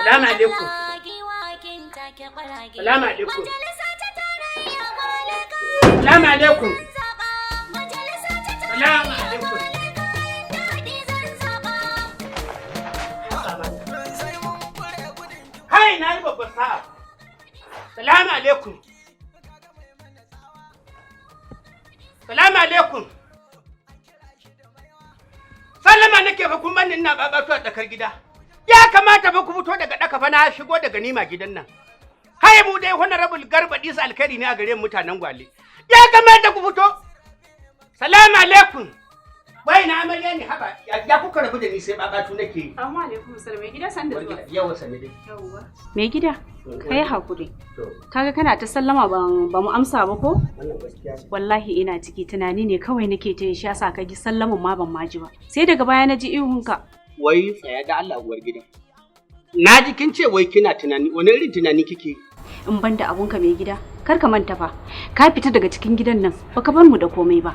Salamu alaikum. Salamu alaikum. Salamu alaikum. Salamu alaikum. Hai, na yi babbar sa'a. Salamu alaikum. Salamu alaikum. Sallama nake fa, kun bani ina babatu a tsakar gida. Ya kamata fa ku fito daga daka fa, na shigo daga nima gidan nan. Hai, mu dai Honorable Garba Disa alkhairi ne a gare mu mutanen Gwale. Ya kamata ku fito. Salamu alaikum. Wai na amarya ne? Haba, ya kuka rabu da ni sai babatu nake yi? Assalamu alaikum salam, mai gida, san da zuwa. Yawa, sani dai. Yawwa. Mai gida, kai hakuri. To, Kaga kana ta sallama ba mu amsa ba ko? Wannan gaskiya ne. Wallahi ina ciki, tunani ne kawai nake ta yi, shi yasa ka ji sallaman ma ban ma ji ba. Sai daga baya na ji ihunka. Wai tsaya da Allah, uwar gida. Na ji kin ce wai kina tunani, wani irin tunani kike? In ban da abunka, mai gida, kar ka manta fa. Ka fita daga cikin gidan nan, baka bar mu da komai ba.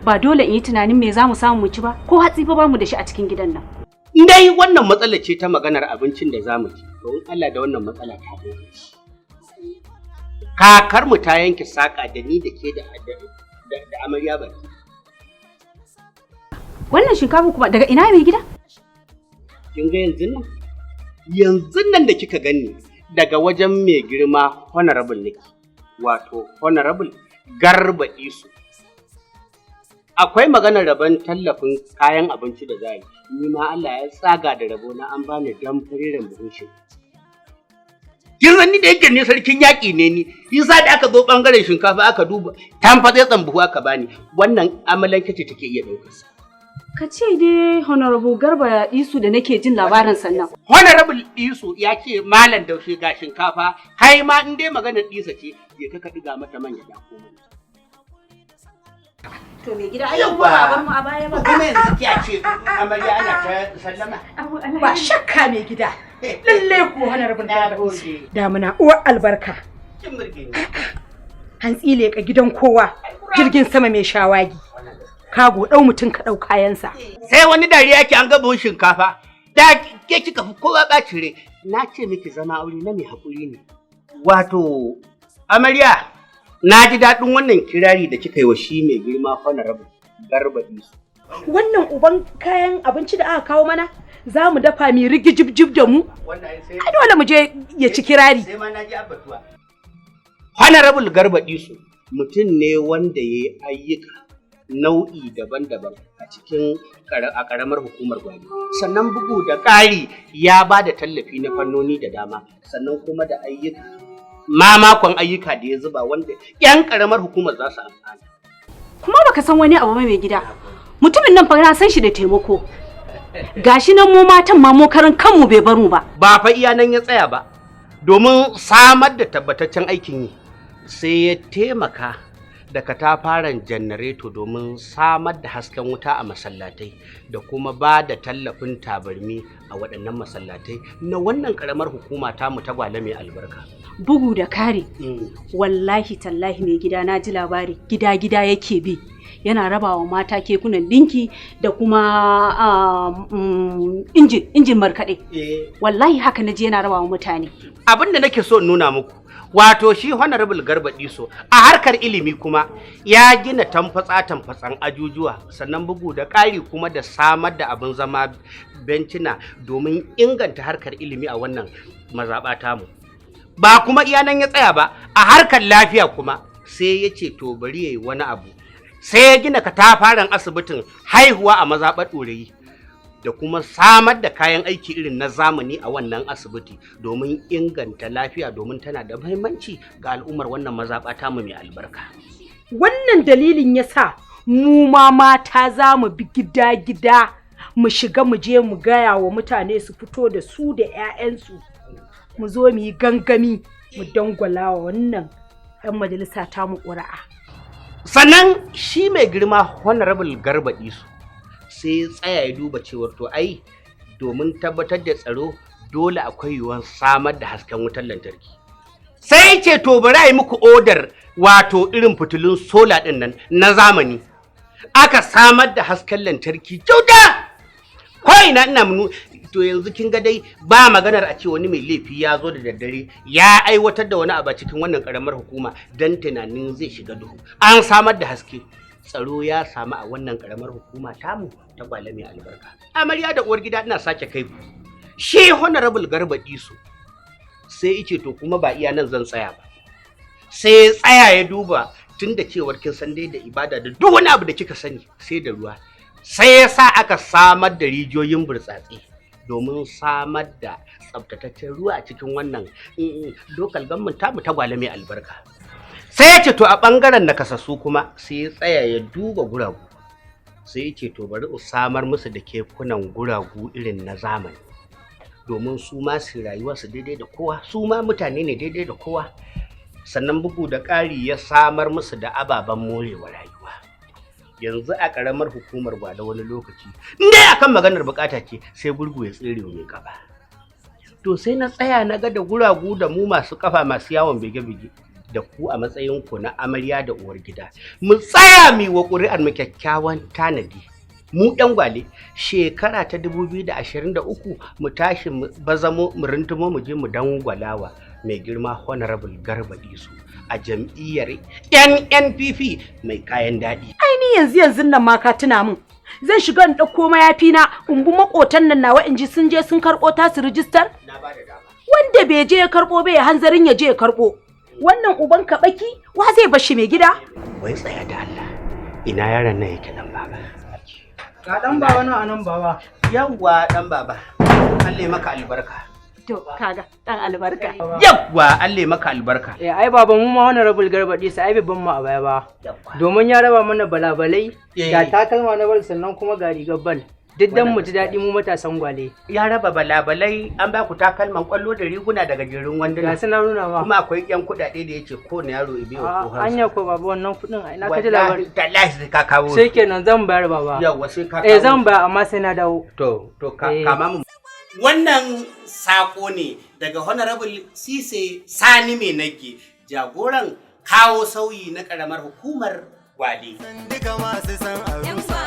Ba dole in yi tunanin me za mu samu mu ci ba, ko hatsi fa ba mu da shi a cikin gidan nan. In dai wannan matsala ce ta maganar abincin da zamu ci, to in Allah da wannan matsala ta zo. Kakar mu ta yanke saka da ni da ke da amarya baki. Wannan shinkafa kuma daga ina, mai gida? Kin ga yanzu nan? Yanzu nan da kika gani, daga wajen mai girma Honorable nake. Wato Honorable Garba Isu. Akwai maganar rabon tallafin kayan abinci da za a yi. Ni ma Allah ya tsaga da rabo na, an bani dan fariran buhun shinkafa. Kin san ni da yake ne sarkin yaƙi ne ni. Yasa da aka zo bangaren shinkafa aka duba tamfatsetsen buhu aka bani. Wannan amalanke ce take iya ɗaukar sa. Ka ce dai Honorable Garba Isu da nake jin labarin sannan. Honorable Isu ya ce, "Malam Daushe, ga shinkafa, kai ma in dai maganar Isa ce, je ka ɗiga mata man gyaɗa ko manja." To mai gida, ai kuma ba a bar mu a baya ba. Kuma yanzu kiya ce amarya ana ta sallama. Ba shakka, mai gida. Lalle ko Honorable Na Garba. gode. Damuna uwar albarka. Kin burge ni. Hantsi leƙa gidan kowa. Jirgin sama mai shawagi. Kago ɗau mutum ka ɗau kayansa. Sai wani dariya ke an ga buhun shinkafa. Da ke kika fi kowa ɓacin rai. Na ce miki zama aure na mai haƙuri ne. Wato, amarya, na ji daɗin wannan kirari da kika yi wa shi mai girma Honorable Garba Isu. Wannan uban kayan abinci da aka kawo mana, za mu dafa mi rigijib da mu. Wannan ai sai Ai dole mu je ya ci kirari. Sai ma na ji abbatuwa. Honorable Garba Disu mutum ne wanda ya yi ayyuka nau'i daban-daban a cikin a ƙaramar hukumar Gwale. Sannan bugu da ƙari ya ba da tallafi na fannoni da dama, sannan kuma da ayyuka mamakon ayyuka da ya zuba wanda 'yan ƙaramar hukumar za su amfana. Kuma baka san wani abu ba, mai gida. Mutumin nan fa na san shi da taimako. Gashi nan mu matan ma mu karan kanmu bai bar mu ba. Ba fa iya nan ya tsaya ba, domin samar da tabbataccen aikin yi, sai ya taimaka da katafaren janareto domin samar da hasken wuta a masallatai da kuma ba da tallafin tabarmi a waɗannan masallatai na wannan ƙaramar hukuma tamu ta Gwale mai albarka. Bugu da kare, wallahi tallahi mai gida, na ji labari gida gida yake bi yana rabawa mata kekunan dinki da kuma injin markaɗe. Wallahi haka na ji yana rabawa mutane. Abin da nake so in nuna muku, wato shi Honorable Garba Diso a harkar ilimi kuma ya gina tamfatsa tamfatsan ajujuwa, sannan bugu da ƙari kuma da samar da abin zama, bencina, domin inganta harkar ilimi a wannan mazaɓa tamu. Ba kuma iya nan ya tsaya ba, a harkar lafiya kuma sai ya ce to bari ya yi wani abu, sai ya gina katafaren asibitin haihuwa a mazaɓar Ɗorayi da kuma samar da kayan aiki irin na zamani a wannan asibiti domin inganta lafiya, domin tana da muhimmanci ga al'ummar wannan mazaɓa tamu mai albarka. Wannan dalilin ya sa mu ma mata za mu bi gida-gida, mu shiga, mu je mu gaya wa mutane su fito da su da 'ya'yansu, mu zo mu yi gangami mu dangwala wa wannan 'yan majalisa ta mu ƙuri'a. Sannan shi mai girma Honorable Garba Isu sai ya tsaya ya duba cewar to ai domin tabbatar da tsaro dole akwai yiwuwar samar da hasken wutar lantarki. Sai ce to bari a yi muku odar, wato irin fitilun sola ɗin nan na zamani. Aka samar da hasken lantarki kyauta. Ko ina ina munu To yanzu kin ga dai ba maganar a ce wani mai laifi ya zo da daddare ya aiwatar da wani abu a cikin wannan karamar hukuma don tunanin zai shiga duhu. An samar da haske, tsaro ya samu a wannan karamar hukuma tamu ta Gwale mai albarka. Amarya da uwar gida, ina sake kai ku, shi Honorable Garba Diso sai ice to kuma ba iya nan zan tsaya ba. Sai ya tsaya ya duba, tun da cewar kin san dai da ibada da duk wani abu da kika sani sai da ruwa, sai ya sa aka samar da rijiyoyin burtsatse domin samar da tsabtataccen ruwa a cikin wannan local government tamu ta Gwale mai albarka. Sai ya ce to a bangaren nakasassu kuma, sai ya tsaya ya duba guragu, sai ya ce to bari in samar musu da kekunan guragu irin na zamani domin su ma su rayuwa su daidai da kowa, su ma mutane ne daidai da kowa. Sannan bugu da ƙari ya samar musu da ababen morewa rayuwa. Yanzu a ƙaramar hukumar Gwale, wani lokaci in dai akan maganar bukata ce, sai gurgu ya tsere mai kafa. To sai na tsaya na ga da guragu da mu masu kafa masu yawon bige-bige da ku a matsayin ku na amarya da uwar gida, mu tsaya mu wa ƙuri'ar mu kyakkyawan tanadi. Mu ɗan Gwale, shekara ta 2023 mu tashi mu bazamo mu rintumo mu je mu dangwalawa mai girma Honorable Garba Diso a jam'iyyar NNPP mai kayan daɗi. Ai ni yanzu yanzu nan ma ka tuna min. Zan shiga in ɗauko mayafi na in bi maƙotan nan nawa in ji sun je sun karɓo tasu rijistar. Na ba da dama. Wanda bai je ya karɓo bai hanzarin ya je ya karɓo. Wannan uban kaɓaki wa zai bar shi mai gida? Wai tsaya da Allah. Ina yaron nan yake, dan baba? Ga dan baba nan anan, baba. Yawwa, dan baba. Allah ya maka albarka. To kaga dan albarka. Yawwa, Allah ya maka albarka. Eh, ai baba, mu ma Honorable Garba Disa ai bai ban mu a baya ba. Domin ya raba mana balabalai, ga takalma na bal, sannan kuma ga rigar bal. Duk dan mu ji daɗi mu matasan Gwale. Ya raba balabalai, an ba ku takalman kwallo da riguna da gajerun wanduna. Ga su na nuna ma. Kuma akwai yan kuɗaɗe da yace ko na yaro ya biyo A tsohon. Anya ko baba, wannan kuɗin a ina ka ji labari? Wallahi sai ka kawo. Sai kenan, zan bayar, baba. Yawwa, sai ka kawo. Eh, zan bayar, amma sai na dawo. To ka Eh. kama mu. Wannan sako ne daga Honorable Sise Sani Mai Nage, jagoran kawo sauyi na karamar hukumar Gwale. Duka masu san a rusa.